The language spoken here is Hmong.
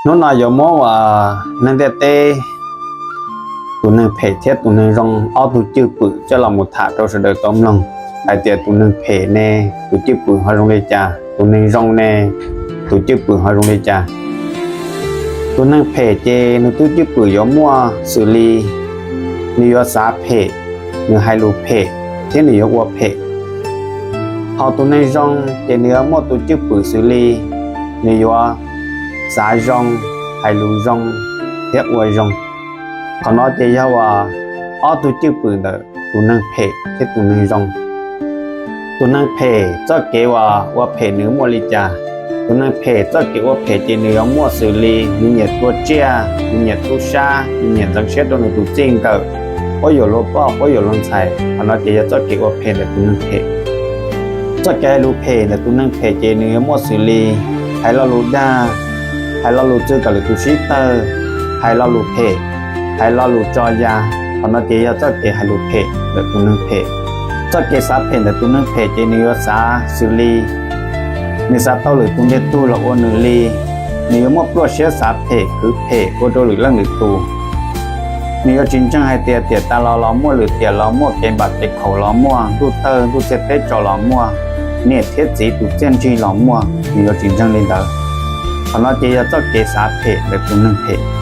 Hnub no yuav muab uas neeg ntiaj teb, tus neeg phem thiab tus neeg zoo ob tug cwj pwm coj los mus tham rau sawv daws tau mloog hais tias tus neeg phem ne, tus cwj pwm ho zoo li cas, tus neeg zoo ne, tus cwj pwm ho zoo li cas. Tus neeg phem ces nws twb cwj pwm yuav muaj xws li nws yuav xav phem, nws hais lus phem, thiab nws yuav ua phem. Ho tus neeg zoo ces nws yuav muaj tus cwj pwm xws li nws yuav xav zoo, hais lus zoo, thiab ua zoo. Qhov no ces yog uas ob tug cwj pwm ntawm tus neeg phem thiab tus neeg zoo. Tus neeg phem txoj kev uas ua phem nws muaj li cas? Tus neeg phem txoj kev ua phem ces nws yuav muaj xws li nws nyiam tua tsiaj, nws nyiam tub sab, nws nyiam ntxeev siab rau nws tus txij nkawm, quab yuam luag poj, quab yuam luag ntxhais. Qhov no ces yog txoj kev ua phem ntawm tus neeg phem. Txoj kev hais lus phem ntawm tus neeg phem ces nws yuav muaj xws li hais lo lus dag, hais lo lus txwv kom lwm tus sib tawg, hais lo lus phem, hais lo lus tso ya. Qhov no ces yog txoj kev hais lus phem ntawm tus neeg phem. Txoj kev xav phem ntawm tus neeg phem ces nws yuav xav xws li nws xav tau lwm tus ntiag tug los ua nws li, nws yuav muaj pluaj siab xav phem, khwv phem ua rau lwm leej lwm tus. Nws yuav tsis ntseeg hais tias tiam tas los los muaj lwm tiam los muaj, kev npam kev khaum los muaj, ntuj tawg ntuj txiag teb tso los muaj, niam thiab txiv tus txiaj ntsig los muaj, nws yuav tsis ntseeg li ntawd. Qhov no ces yog txoj kev xav phem ntawm tus neeg phem.